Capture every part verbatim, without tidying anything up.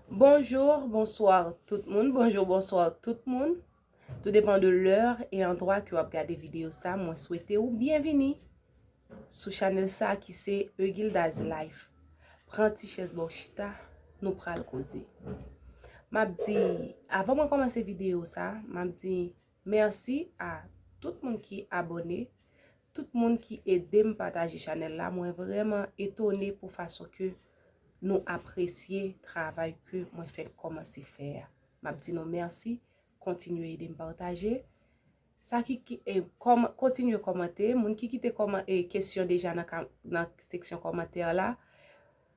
Bonjour, bonsoir tout moun. Bonjour, bonsoir tout moun. Tout dépend de l'heure et endroit que w ap gade vidéo sa. Mwen swete ou byenvini sou chanèl sa ki se Eugilda's Life. Pran ti chèz ba w chita, nou pral koze. M ap di, avan mwen kòmanse vidéo sa, m ap di mèsi a tout moun ki abòne, tout moun ki ede m pataje chanèl la. Mwen vrèman etone pou fason ke nou apresye travay ke mwen fèk kòmanse fè a. M ap di nou mèsi, kontinye ede m pataje. Sa ki, ki e, kòm, kontinye kòmante. Moun ki kite kòman, e, kesyon deja nan, ka- nan seksyon kòmantè la,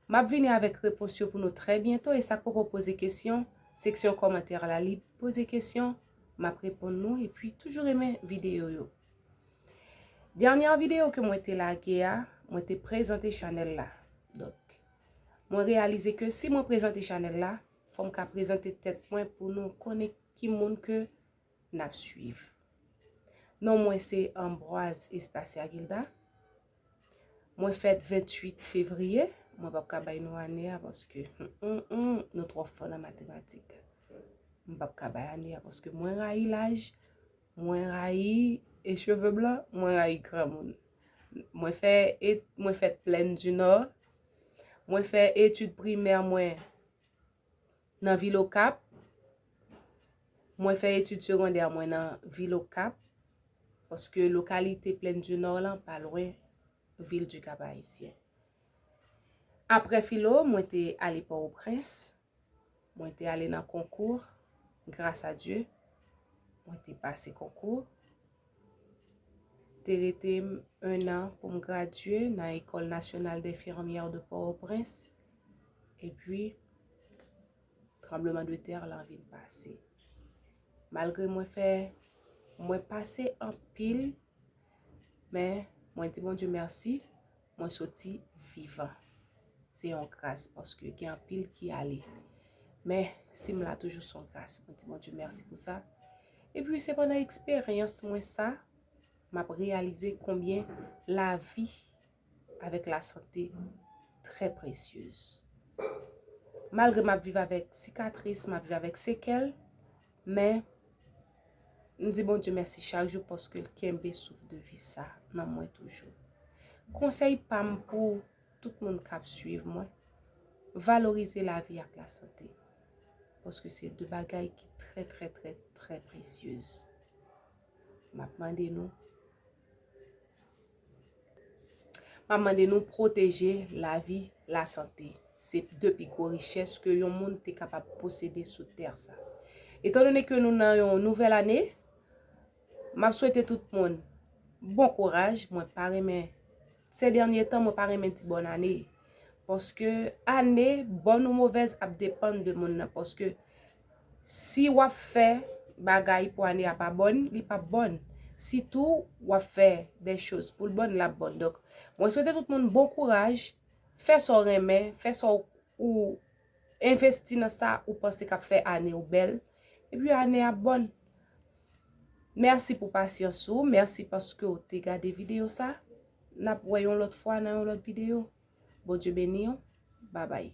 m ap vini avèk repons yo pou nou trè byento. E sa k poko poze kesyon, seksyon kòmantè la, li poze kesyon, m ap reponn nou. Epi, toujou renmen videyo yo. Dènyè videyo ke mwen te lage a, mwen te prezante chanèl la. Donk, mwen reyalize ke si mwen prezante chanèl la, fò m ka prezante tèt mwen pou nou konnen ki moun ke n ap swiv. Non mwen se Ambroise Estacia Gilda. Mwen fèt venntuit fevriye. Mwen p ap ka bay nou ane a paske, hmm, hmm, hmm, nou twò fò nan matematik. Mwen p ap ka bay ane a paske mwen rayi laj, mwen rayi e cheve blan, mwen rayi granmoun. Mwen fè et, mwen fèt Plèn di Nò. Mwen fè etid primè mwen nan vil Okap. Mwen fè etid segondè mwen nan vil Okap, paske lokalite Plèn di Nò lan pa lwen vil di Kap Ayisyen. Apre filo, mwen te ale Pòtoprens. Mwen te ale nan konkou, gras a Dye, mwen te pase konkou. Te rete m en an pou m gradye nan École Nationale d'Infirmières de Port-au-Prince. Epi, tranbleman de tè lan vin pase. Malgre mwen fè, mwen pase anpil, men mwen di Bondye mèsi, mwen soti vivan. Se yon gras, paske gen anpil ki ale. Men, si m la toujou, se yon gras. Mwen di Bondye mèsi pou sa. Epi, se pandan eksperyans mwen sa, m ap reyalize konbyen lavi avèk lasante trè presyez. Malgre m ap viv avèk sikatris, m ap viv avèk sekèl, men m di Bondye mèsi chak jou paske l kenbe souf de vi sa nan mwen toujou. Konsèy pa m pou tout moun k ap swiv mwen, valorize lavi ak lasante. Paske se de bagay ki trè, trè, trè, trè presyez. M ap mande nou, m ap mande nou pwoteje lavi, lasante. Se de pi gwo richès ke yon moun te kapab posede sou tè sa. Etandone ke nou nan yon nouvèl ane, m ap swete tout moun bon kouraj. Mwen pa renmen, se dènye tan, mwen pa renmen di bòn ane. Paske ane, bòn ou movèz, ap depann de moun nan. Paske si w ap fè bagay pou ane a pa bòn, li p ap bòn. Si tou w ap fè de choz pou l bòn, l ap bòn. Donk, mwen swete tout moun bon kouraj, fè sa w renmen, fè sa w, ou envesti nan sa ou panse k ap fè ane w bèl, epi ane a bòn. Mèsi pou pasyans ou, mèsi paske w te gade videyo sa. N ap wè yon lòt fwa nan yon lòt videyo. Bondye beni w. Babay.